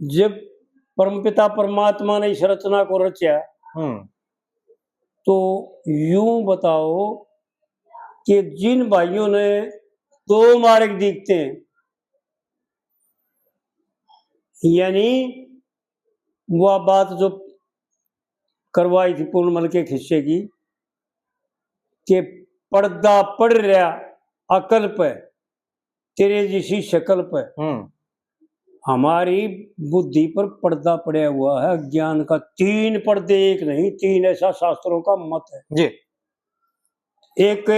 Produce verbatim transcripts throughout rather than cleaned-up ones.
जब परमपिता परमात्मा ने इस रचना को रचा, हम्म। तो यूं बताओ कि जिन भाइयों ने दो मार्ग दिखते हैं, यानी वह बात जो करवाई थी पूर्णमल के खिस्से की, कि पर्दा पड़ रहा अकल पे, तेरे जैसी शकल पे। हम्म। हमारी बुद्धि पर पर्दा पड़ा हुआ है अज्ञान का। तीन पर्दे, एक नहीं, तीन, ऐसा शास्त्रों का मत है। जी। एक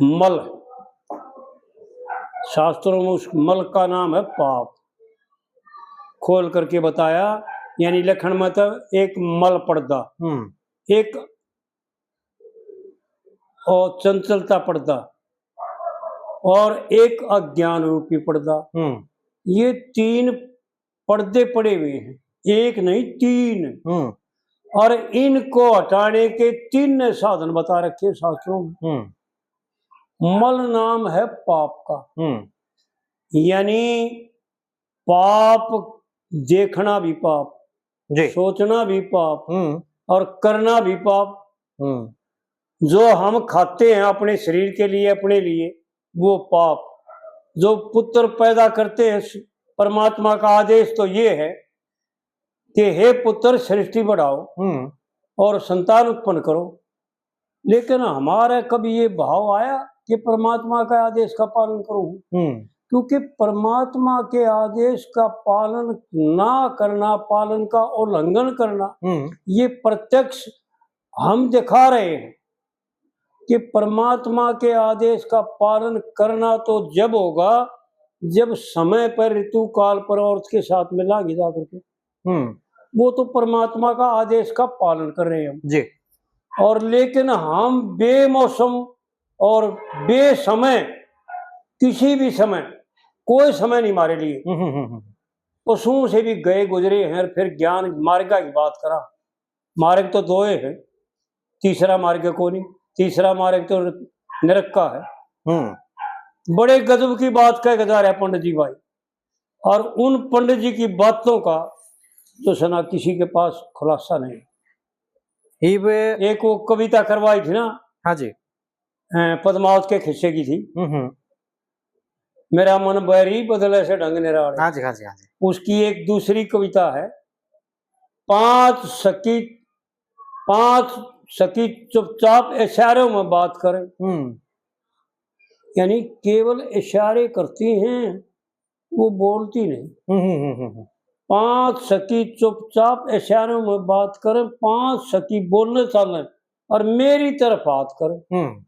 मल, शास्त्रों में उस मल का नाम है पाप। खोल करके बताया, यानी लखन में तो एक मल पर्दा, हम्म। एक और चंचलता पर्दा और एक अज्ञान रूपी पर्दा। हम्म। ये तीन पर्दे पड़े हुए हैं, एक नहीं, तीन। हम्म। और इनको हटाने के तीन साधन बता रखे शास्त्रों में। हम्म। मल नाम है पाप का, हम्म। यानी पाप देखना भी पाप, जी। सोचना भी पाप, हम्म। और करना भी पाप। हम्म। जो हम खाते हैं अपने शरीर के लिए, अपने लिए, वो पाप। जो पुत्र पैदा करते हैं, परमात्मा का आदेश तो ये है कि हे पुत्र, सृष्टि बढ़ाओ, हम्म। और संतान उत्पन्न करो। लेकिन हमारे कभी ये भाव आया कि परमात्मा के आदेश का पालन करूं? हम्म। क्योंकि परमात्मा के आदेश का पालन ना करना, पालन का उल्लंघन करना, हम्म। ये प्रत्यक्ष हम दिखा रहे हैं कि परमात्मा के आदेश का पालन करना तो जब होगा, जब समय पर, ऋतु काल पर औरत के साथ मिलांगे जा करके। हम्म। वो तो परमात्मा का आदेश का पालन कर रहे हैं हम। जी। और लेकिन हम बेमौसम और बेसमय, किसी भी समय, कोई समय नहीं हमारे लिए। हम्म, हम्म, हम्म। पशुओं से भी गए गुजरे हैं, फिर ज्ञान मार्ग की बात करा। मार्ग तो दो ही है, तीसरा मार्ग को नहीं, तीसरा मार्ग तो नरक का है। हम्म। बड़े गजब की बात कह के जा रहा है पंडित जी भाई, और उन पंडित जी की बातों का तो सना किसी के पास खुलासा नहीं। इब एक वो कविता करवाई थी ना, हाँ जी। अ, पद्मावत के खिस्से की थी। हम्म, हम्म। मेरा मन बैरी बदले से ढंग निराले। हाँ जी, हाँ जी, हाँ जी। उसकी एक दूसरी कविता है, पांच सखी, पांच सखी चुपचाप इशारों में बात करें। हम्म। यानी केवल इशारे करती हैं, वो बोलती नहीं। हम्म, हम्म, हम्म, हम्म। पांच सखी चुपचाप इशारों में बात करें, पांच सखी बोलने चालें और मेरी तरफ हाथ करें। हम्म।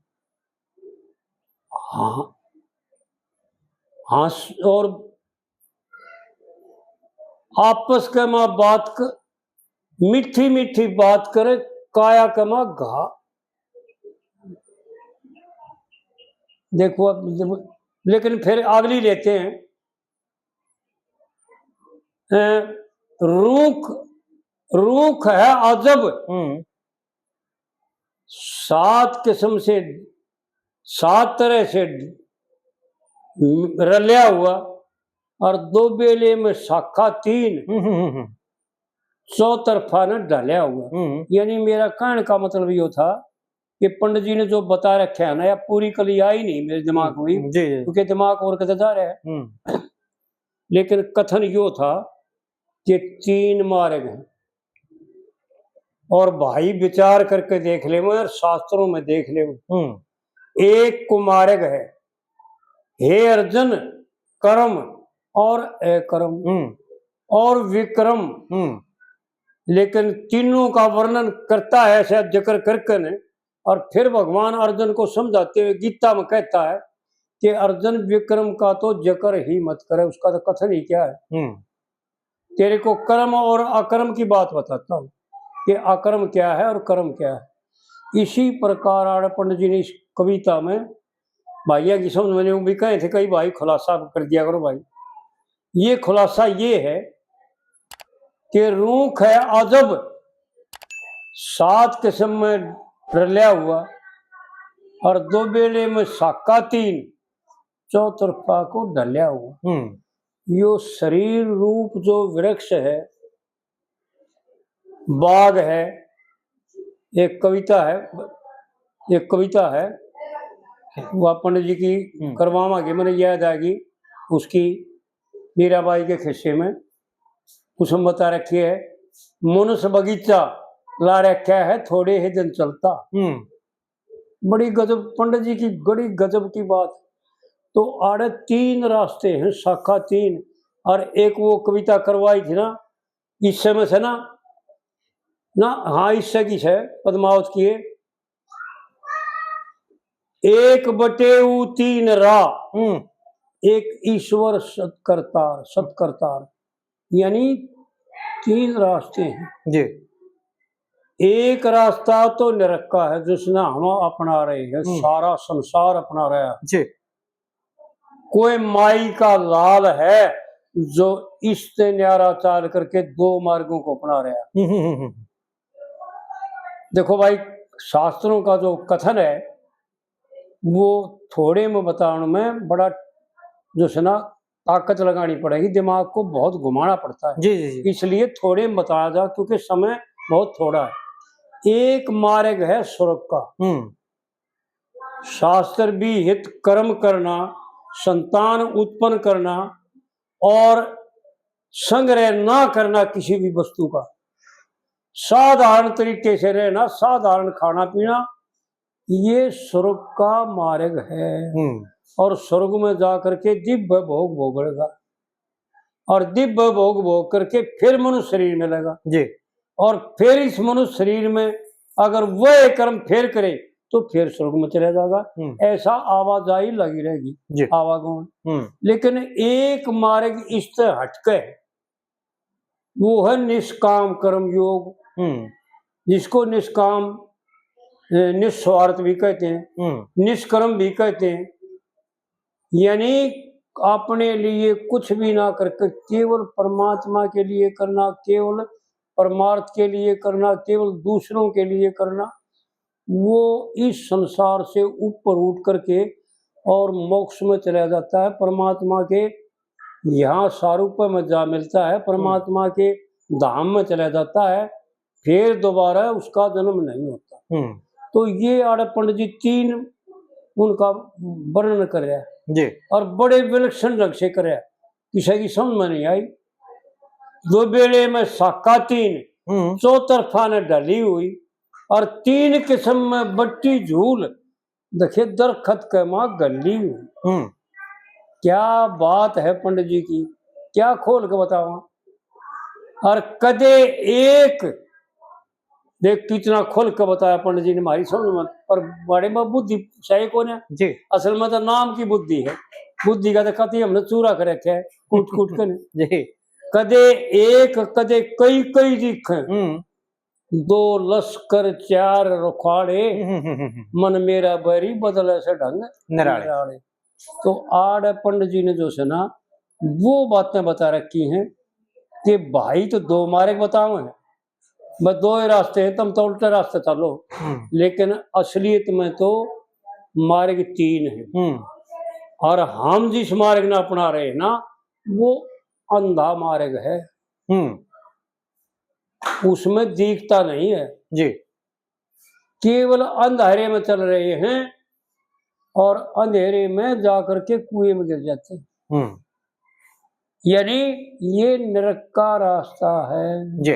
हाँ, हाँ, और आपस के मां बात क-, मीठी मीठी बात करे, काया के मां घा। देखो, अब जब, लेकिन फिर अगली लेते हैं। अ, रूख, रूख है अजब। हम्म। सात किस्म से, सात तरह से रल्या हुआ और दो बेले में शाखा तीन, हम्म, हम्म, हम्म। चौतरफा ने ढल्या हुआ। हम्म। यानी मेरा कहने का मतलब यो था कि पंडित जी ने जो बता रखा है ना, या पूरी कली आई नहीं मेरे दिमाग में, हम्म, जी, जी। क्योंकि दिमाग और कदे जा रहा है। हम्म। लेकिन कथन यो था कि तीन मार्ग हैं, और भाई विचार करके देख ले और शास्त्रों में देख ले। हम्म। एक कुमार्ग है, हे अर्जुन, कर्म और अकर्म, हम्म। और विक्रम। हम्म। लेकिन तीनों का वर्णन करता है ऐसा जिक्र करके ने, और फिर भगवान अर्जुन को समझाते हुए गीता में कहता है कि अर्जुन, विक्रम का तो जिक्र ही मत करे, उसका तो कथन ही क्या है। हम्म। तेरे को कर्म और अकर्म की बात बताता हूँ कि अकर्म क्या है और कर्म क्या है। इसी प्रकार आड़ पंडित जी ने इस कविता में, भाइयों की समझ में भी कहे थे कई भाई, खुलासा कर दिया करो भाई। ये खुलासा ये है कि रूख है अजब, सात किस्म में रल्या हुआ, और दो बेले में शाखा तीन, चौतरफा को ढल्या हुआ। हम्म। यो शरीर रूप जो वृक्ष है, बाग है, एक कविता है, एक कविता है, वो पंडित जी की हम्म। करवावांगे, मैंने याद आ गई उसकी, मीराबाई के खिस्से में उसमें बता रखी है, "मुनस बगीचा ला रखा है, थोड़े ही दिन चलता।" हम्म। बड़ी गजब, पंडित जी की बड़ी गजब की बात। तो आड़े तीन रास्ते हैं, शाखा तीन, और एक वो कविता करवाई थी ना, इससे में से ना, ना, हाँ, इससे की है, पद्मावत की है, एक बटे ऊ तीन राह, हम्म। एक ईश्वर सतकरतार, सतकरतार, यानी तीन रास्ते हैं। जी। एक रास्ता तो नरक का है, जिसने हम अपना रहे हैं, हम्म। सारा संसार अपना रहा है। जी। कोई माई का लाल है जो इससे न्यारा चाल करके दो मार्गों को अपना रहा है। हम्म, हम्म, हम्म। देखो भाई, शास्त्रों का जो कथन है, वो थोड़े में बताने में बड़ा, जो है ना, ताकत लगानी पड़ेगी, दिमाग को बहुत घुमाना पड़ता है। जी, जी, जी। इसलिए थोड़े में बताया जा, क्योंकि समय बहुत थोड़ा है। एक मार्ग है स्वर्ग का। हम्म। शास्त्र विहित कर्म करना, संतान उत्पन्न करना और संग्रह ना करना किसी भी वस्तु का, साधारण तरीके से रहना, साधारण खाना पीना, ये स्वर्ग का मार्ग है। हम्म। और स्वर्ग में जा करके दिव्य भोग भोगेगा, और दिव्य भोग भोग करके फिर मनुष्य शरीर मिलेगा। जी। और फिर इस मनुष्य शरीर में अगर वह कर्म फिर करे तो फिर स्वर्ग में चला जाएगा। हम्म। ऐसा आवाजाही लगी रहेगी, जी। आवागमन। हम्म। लेकिन एक मार्ग इससे हटके है, वो है निष्काम कर्म योग, हम्म। जिसको निष्काम, ए, निस्वार्थ भी कहते हैं, हम्म। निष्कर्म भी कहते हैं। यानी अपने लिए कुछ भी ना करके केवल परमात्मा के लिए करना, केवल परमार्थ के लिए करना, केवल दूसरों के लिए करना, वो इस संसार से ऊपर उठ करके और मोक्ष में चला जाता है, परमात्मा के यहाँ सारूप में जा मिलता है, परमात्मा के धाम में चला जाता है, फिर दोबारा उसका जन्म नहीं होता। हम्म। तो ये आड़े पंडित जी तीन उनका वर्णन कर रहा है। जी। और बड़े विलक्षण ढंग से कर रहा है, किसी की समझ में नहीं आई। दो बेले में शाखा तीन, हम्म। चौतरफा ने ढली हुई, और तीन किस्म में बट्टी झूल, देखे दरखत के माँ गली हुई। हम्म। क्या बात है पंडित जी की, क्या खोल के बतावा। और कदे एक, देख कितना खोल के बताया पंडित जी ने, हमारी समझ में, पर बड़े में बुद्धि सही कोने। जी। असल में तो नाम की बुद्धि है, बुद्धि का तो कति हमने चूरा कर रखे है, कूट कूट के। जी। कदे एक, कदे कई, कई दिखे। हम्म। दो लश्कर चार रुखाड़े, हम्म, हम्म, हम्म, हम्म। मन मेरा बैरी बदले से ढंग निराले। निराले। तो आड़े पंडित जी ने जो से ना, वो बातें बता रखी हैं कि भाई तो दो मार्ग बताओ हैं, बस दो ही रास्ते हैं, तुम तो उल्टे रास्ते चलो। हम्म। लेकिन असलियत में तो मार्ग तीन है। हम्म। और हम जिस मार्ग ने अपना रहे हैं ना, वो अंधा मार्ग है। हम्म। उसमें दिखता नहीं है। जी। केवल अंधेरे में चल रहे हैं और अंधेरे में जा करके कुएं में गिर जाते हैं। हम्म। यानी ये नरक का रास्ता है। जी।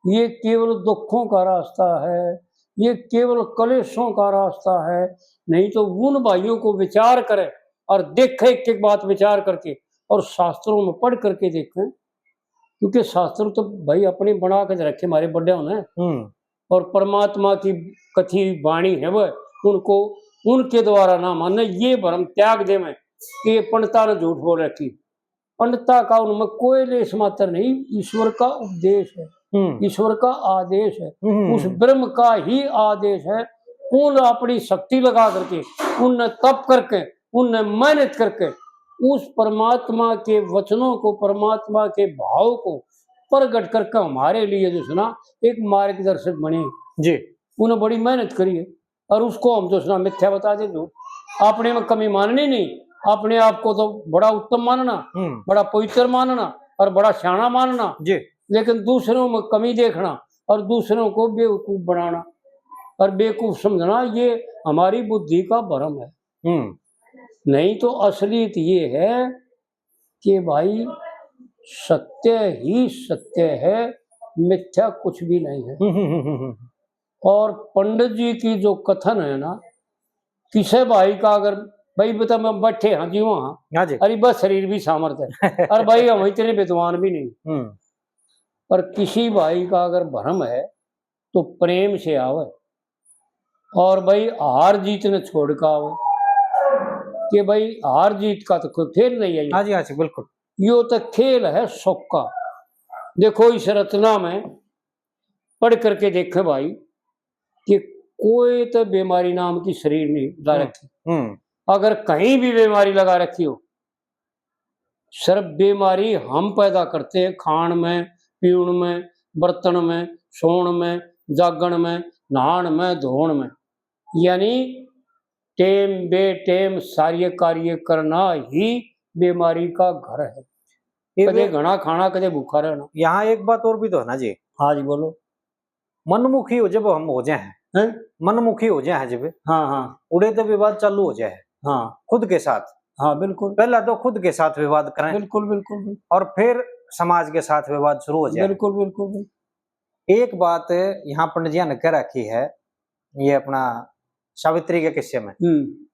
ये केवल दुखों का रास्ता है, ये केवल कलेशों का रास्ता है। नहीं तो उन भाइयों को विचार करें और देखें, एक एक बात विचार करके और शास्त्रों में पढ़ करके देखें, क्योंकि शास्त्र तो भाई अपने बना के रखे हमारे बड़े होने। हम्म। और परमात्मा की कथी वाणी है वह, उनको, उनके द्वारा ना माने, ये भरम त्याग देवे कि ये पंडिता ने झूठ बोल रखी। पंडिता का उनमें कोई लेश मात्र नहीं, ईश्वर का उपदेश है, हम्म। ईश्वर का आदेश है, हम्म। उस ब्रह्म का ही आदेश है। उन अपनी शक्ति लगा करके, उनने तप करके, उनने मेहनत करके उस परमात्मा के वचनों को, परमात्मा के भाव को प्रगट करके हमारे लिए जो है ना, एक मार्गदर्शक बने। जी। उन्हें बड़ी मेहनत करी है और उसको हम जो है ना मिथ्या बता दे, झूठ, अपने में कमी माननी नहीं, अपने आप को तो बड़ा उत्तम मानना, हम्म। बड़ा पवित्र मानना और बड़ा सियाणा मानना, जी। लेकिन दूसरों में कमी देखना और दूसरों को बेवकूफ बनाना और बेवकूफ समझना, ये हमारी बुद्धि का भ्रम है। हम्म। नहीं तो असलियत ये है कि भाई, सत्य ही सत्य है, मिथ्या कुछ भी नहीं है। हम्म, हम्म, हम्म, हम्म। और पंडित जी की जो कथन है ना, किसे भाई का अगर, भाई बता, मैं बैठे हाँ जी वहाँ, हाँ जी। अरे बस शरीर भी सामर्थ्य है, और भाई हम इतने विद्वान भी नहीं। हम्म। पर किसी भाई का अगर भ्रम है तो प्रेम से आवे, और भाई हार जीत ने छोड़ के आवे, कि भाई हार जीत का तो कोई खेल नहीं है। हाँ जी, हाँ जी, बिल्कुल। यो तो खेल है सुख का। देखो, इस रचना में पढ़ करके देखें भाई, कि कोई तो बीमारी नाम की शरीर नहीं ला हम्म, रखी। हम्म। अगर कहीं भी बीमारी लगा रखी हो, सिर्फ बीमारी हम पैदा करते हैं, खाण में, पीण में, बर्तन में, सोण में, जागण में, नहाण में, धोण में। यानी टेम बेटेम सारे कार्य करना ही बीमारी का घर है। ये कदे भी घणा खाना, कदे भूखा रहना। यहाँ एक बात और भी तो है ना जी। हाँ जी, बोलो। मनमुखी हो जब हम हो जाए हैं, हैं? मनमुखी हो जाए हैं जब, हाँ, हाँ। उड़े तो विवाद चालू हो जाए है। हाँ। खुद के साथ। हाँ, बिल्कुल। पहला तो खुद के साथ विवाद करें। बिल्कुल, बिल्कुल, बिल्कुल। और फिर समाज के साथ विवाद शुरू हो जाए। बिल्कुल, बिल्कुल, बिल्कुल। एक बात यहाँ पंडित जी ने कह रखी है, ये अपना सावित्री के किस्से में। हम्म।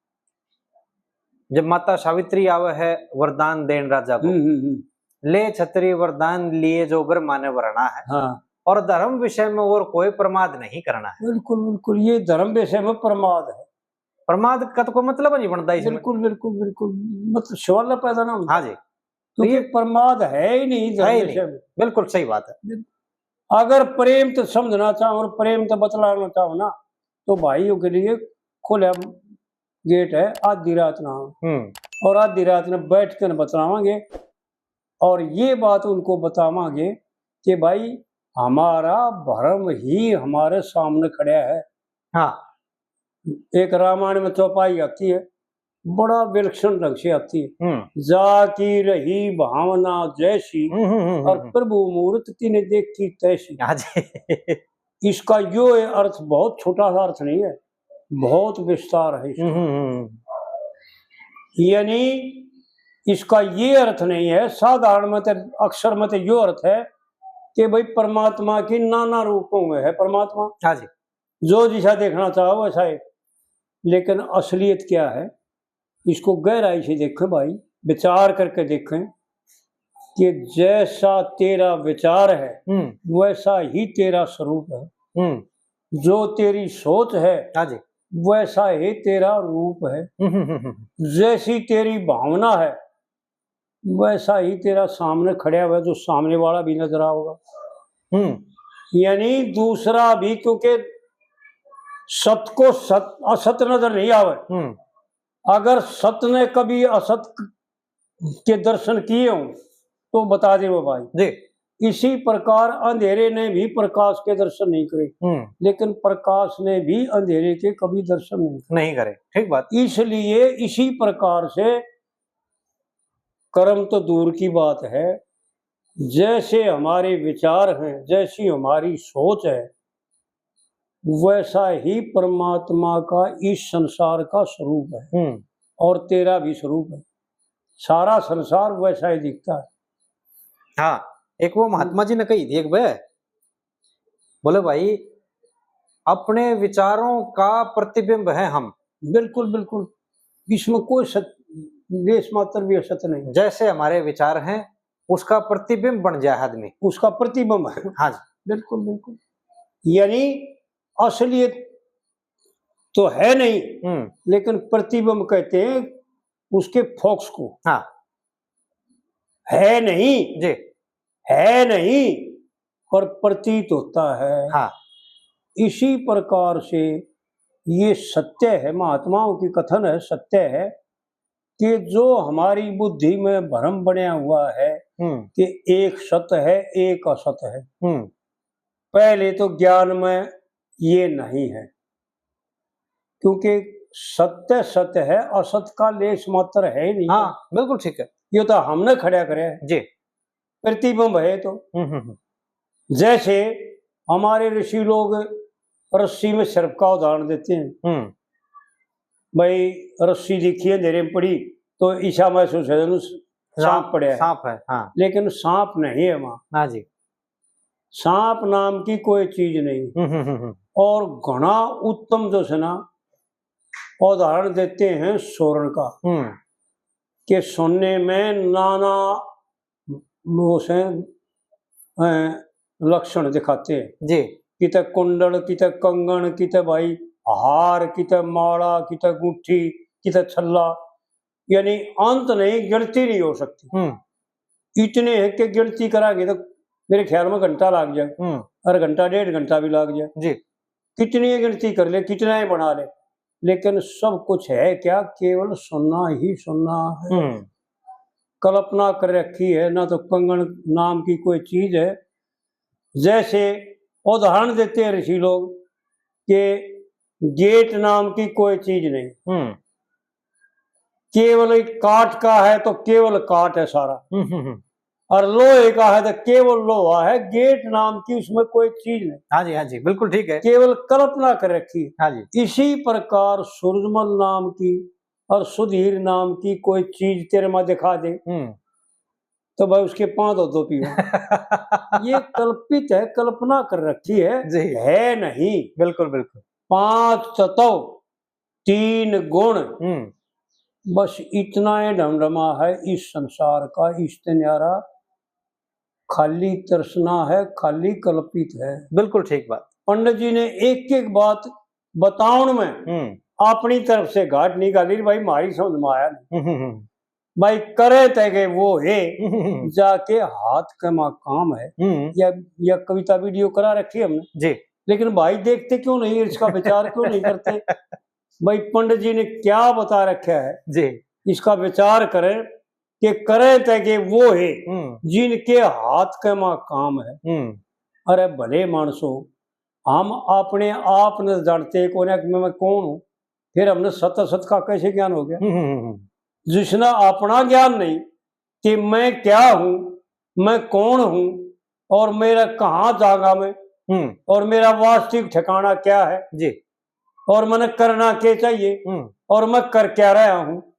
जब माता सावित्री आवे है वरदान देन राजा को, हम्म, हम्म, हम्म। ले छत्री वरदान लिए जो ब्रह्मा ने वरणा है, हाँ। और धर्म विषय में और कोई प्रमाद नहीं करना है। बिल्कुल, बिल्कुल, ये धर्म विषय में प्रमाद है। प्रमाद का तो कोई मतलब नहीं बनता इसमें। बिल्कुल, बिल्कुल, बिल्कुल, मतलब सवाल पैदा ना होता। हाँ जी। क्योंकि तो ये प्रमाद है ही नहीं धर्म है ही विषय नहीं। में। बिल्कुल सही बात है। बिल्कुल। अगर प्रेम तो समझना चाहो और प्रेम तो बतलाना चाहो ना, तो भाइयों के लिए खुला गेट है, आधी रात ना आओ। हम्म। और आधी रात में बैठ कर बतलावांगे और ये बात उनको बतावांगे कि भाई, हमारा भरम ही हमारे सामने खड़ा है। हाँ। एक रामायण में चौपाई आती है, बड़ा विलक्षण ढंग से आती है। हम्म। जा की रही भावना जैसी, हम्म, हम्म, हम्म, और हम्म। प्रभु मूरत तिने देखी तैसी। हाँ जी। इसका यो अर्थ बहुत छोटा सा अर्थ नहीं है, बहुत विस्तार है इसका। हम्म, हम्म, हम्म। यानी इसका ये अर्थ नहीं है, साधारण में तो, अक्षर में तो यो अर्थ है कि भाई, परमात्मा की नाना रूपों में है परमात्मा। हाँ जी। जो जैसा देखना चाहो वैसा है। लेकिन असलियत क्या है, इसको गहराई से देखें भाई, विचार करके देखें कि जैसा तेरा विचार है, हम्म। वैसा ही तेरा स्वरूप है। हम्म। जो तेरी सोच है, हाँ जी। वैसा ही तेरा रूप है। हम्म, हम्म, हम्म, हम्म। जैसी तेरी भावना है, वैसा ही तेरा सामने खड़ा हुआ, जो सामने वाला भी नजर आओगा। हम्म। यानी दूसरा भी, क्योंकि सत को सत, असत नजर नहीं आवे। हम्म। अगर सत ने कभी असत के दर्शन किए हों, तो बता दे वो भाई। जी। इसी प्रकार अंधेरे ने भी प्रकाश के दर्शन नहीं करे, हम्म। लेकिन प्रकाश ने भी अंधेरे के कभी दर्शन नहीं करे। नहीं करे, ठीक बात। इसलिए इसी प्रकार से कर्म तो दूर की बात है, जैसे हमारे विचार हैं, जैसी हमारी सोच है, वैसा ही परमात्मा का इस संसार का स्वरूप है। हम्म। और तेरा भी स्वरूप है। सारा संसार वैसा ही दिखता है। हाँ, एक वो महात्मा जी ने कही थी एक बे, बोले, भाई, अपने विचारों का प्रतिबिंब है हम। बिल्कुल, बिल्कुल, इसमें कोई सत-, लेश मात्र भी असत नहीं। जैसे हमारे विचार हैं, उसका प्रतिबिंब बन जाए आदमी। उसका प्रतिबिंब है। हाँ जी। बिल्कुल, बिल्कुल। यानी असलियत तो है नहीं, हम्म। लेकिन प्रतिबिंब कहते हैं उसके फोक्स को। हाँ। है नहीं, जी। है नहीं, पर प्रतीत होता है। हाँ। इसी प्रकार से ये सत्य है, महात्माओं की कथन है, सत्य है कि जो हमारी बुद्धि में भ्रम बनया हुआ है, हम्म। कि एक सत है, एक असत है, हम्म। पहले तो ज्ञान में ये नहीं है, क्योंकि सत्य सत्य है, असत का लेश मात्र है ही नहीं। हाँ, बिल्कुल ठीक है। ये तो हमने खड़ा करे है। जी। प्रतिबिंब है तो। हम्म, हम्म, हम्म। जैसे हमारे ऋषि लोग रस्सी में सर्प का उदाहरण देते हैं। हम्म। भाई, रस्सी देखी है अंधेरे में पड़ी, तो ईसा महसूस है, सांप पड़ा है। सांप है, हाँ। लेकिन सांप नहीं है वहाँ। हाँ जी। सांप नाम की कोई चीज नहीं। हम्म, हम्म, हम्म, हम्म। और घना उत्तम जो है ना, उदाहरण देते हैं सोरण का, हम्म। कि सोने में नाना वो से, अ, लक्षण दिखाते हैं। जी। किते कुंडल, किते कंगन, किते भाई हार, किते माला, किते गुट्ठी, किते छल्ला, यानी अंत नहीं, गिनती नहीं हो सकती। हम्म। इतने हैं कि गिनती करांगे तो मेरे ख्याल में घंटा लाग जाए, हम्म। और घंटा डेढ़ घंटा भी लाग जाए। जी। कितनी ही गिनती कर ले, कितना ही बना ले, लेकिन सब कुछ है क्या? केवल सोना ही सोना है। हम्म। कल्पना कर रखी है, ना तो कंगन नाम की कोई चीज है। जैसे उदाहरण देते हैं ऋषि लोग कि गेट नाम की कोई चीज नहीं, हम्म। केवल एक काठ का है तो केवल काठ है सारा, हम्म, हम्म, हम्म। और लोहे का है तो केवल लोहा है, गेट नाम की उसमें कोई चीज नहीं। हाँ जी, हाँ जी, बिल्कुल ठीक है। केवल कल्पना कर रखी है। हाँ जी। इसी प्रकार सूरजमल नाम की और सुधीर नाम की कोई चीज तेरे में दिखा दे, हम्म। तो भाई उसके पांच दो दो पीवा। ये कल्पित है, कल्पना कर रखी है, जी। है नहीं। बिल्कुल, बिल्कुल। पांच तत्व, तीन गुण, हम्म। बस इतना ही ढमढमा है इस संसार का, इस ते न्यारा खाली तृष्णा है, खाली कल्पित है। बिल्कुल ठीक बात। पंडित जी ने एक एक बात बतावण में हम्म। अपनी तरफ से घाट नहीं घाली, भाई, मारी समझ में आया नहीं। हम्म, हम्म, हम्म। भाई, करे तै के वो है, हम्म। जाके हाथ के मां काम है। हम्म। या, या कविता वीडियो करा रखी हमने। जी। लेकिन भाई, देखते क्यों नहीं, इसका विचार क्यों नहीं करते? भाई, पंडित जी ने क्या बता रखा है, जी। इसका विचार करें कि करे तै के वो है, हम्म। जिनके हाथ के मां काम है। हम्म। अरे भले मानसो, हम अपने आप न जानते कोने कि मैं कौन हूँ, फिर हमने सत असत का कैसे ज्ञान हो गया? हम्म, हम्म, हम्म। जिसने अपना ज्ञान नहीं कि मैं क्या हूँ, मैं कौन हूँ और मेरा कहाँ जागा मैं, हम्म। और मेरा वास्तविक ठिकाना क्या है, जी। और मैंने करना क्या चाहिए, हम्म। और मैं कर क्या रहा हूँ,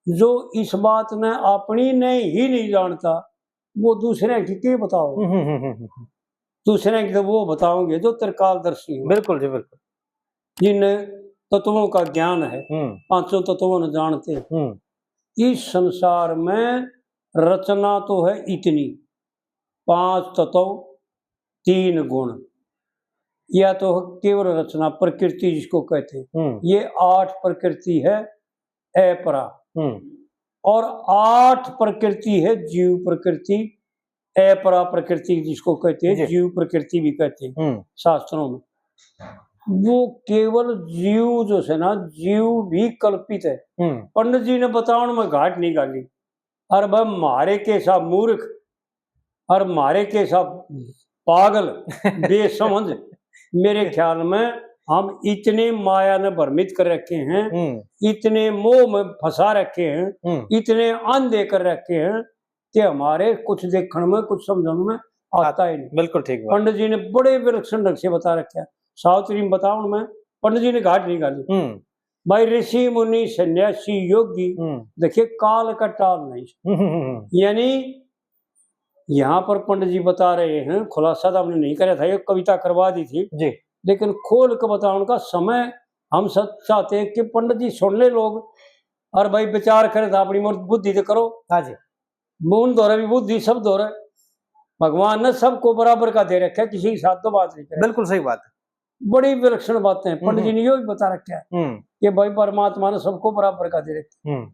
जो इस बात ने अपनी नहीं ही नहीं जानता, वो दूसरे की के बताओ? हम्म, हम्म, हम्म, हम्म। दूसरे की तो वो बताओगे जो त्रिकालदर्शी हो। बिल्कुल जी, बिल्कुल। जिन तत्वों का ज्ञान है, हम्म। पांचों तत्वों ने जानते हैं। हम्म। इस संसार में रचना तो है इतनी, पांच तत्व, तीन गुण, या तो केवल रचना, प्रकृति जिसको कहते हैं। हम्म। ये आठ प्रकृति है, अपरा। हम्म। और आठ प्रकृति है जीव प्रकृति, अपरा प्रकृति जिसको कहते हैं, जी। जीव प्रकृति भी कहते हैं हम्म। शास्त्रों में। वो केवल जीव जो है ना, जीव भी कल्पित है। हम्म। पंडित जी ने बतावण में घाट नहीं घाली। और वह मारे के सा मूर्ख और मारे के सा पागल, बेसमझ, मेरे ख्याल में हम इतने माया ने भ्रमित कर रखे हैं, हम्म। इतने मोह में फंसा रखे हैं, हम्म। इतने अंधे कर रखे हैं कि हमारे कुछ देखण में, कुछ समझण में आता ही नहीं। बिल्कुल ठीक बात। पंडित जी ने बड़े विलक्षण ढंग से बता रखे हैं। सावित्री में बतावण में पंडित जी ने घाट नहीं घाली। हम्म। भाई, ऋषि मुनि सन्यासी योगी, हम्म। देखिए, काल का टाल नहीं। हम्म, हम्म, हम्म। यानी यहाँ पर पंडित जी बता रहे हैं, खुलासा तो हमने नहीं करा था, ये कविता करवा दी थी, जी। लेकिन खोल के बताने का समय हम सब चाहते हैं कि पंडित जी सुन ले लोग, और भाई विचार करें तो अपनी मूर्त बुद्धि से करो। हाँ जी। मून धोरे भी बुद्धि, सब धोरे। भगवान ने सबको बराबर का दे रखा है, किसी के साथ तो बात नहीं करे। बिल्कुल सही बात है। बड़ी विलक्षण बातें हैं। पंडित जी हम्म। ने यो भी बता रखा है हम्म। कि भाई, परमात्मा ने सबको बराबर का दे रखा है। हम्म।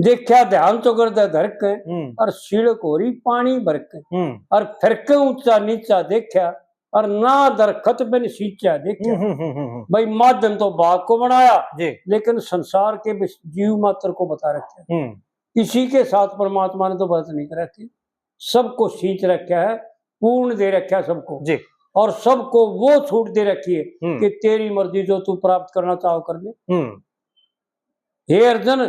देखा ध्यान चौगरदे धर के, हम्म। और सील कोरी पानी भर के, हम्म। और फिर के ऊंचा नीचा देखा, और ना दरखत बिन सींचा देखा। हम्म, हम्म, हम्म, हम्म। भाई, माध्यम तो बाग को बनाया, जी। लेकिन संसार के विस-, जीव मात्र को बता रखा है। हम्म। इसी के साथ परमात्मा ने तो बात नहीं कर रखी, सबको सींच रखा है, पूर्ण दे रखा है सबको। जी। और सबको वो छूट दे रखी है हम्म। कि तेरी मर्जी, जो तू प्राप्त करना चाहो कर ले। हम्म। हे अर्जुन,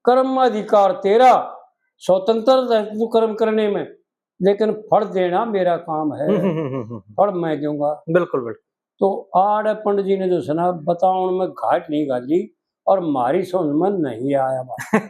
कर्म अधिकार तेरा, स्वतंत्र है तू कर्म करने में, लेकिन फल देना मेरा काम है। हम्म, हम्म, हम्म, हम्म, हम्म। फल मैं दूंगा। बिल्कुल, बिल्कुल। तो आड़े पंडित जी ने जो सुना, बतावन में घाट नहीं घाली और मारी समझ में नहीं आया बात।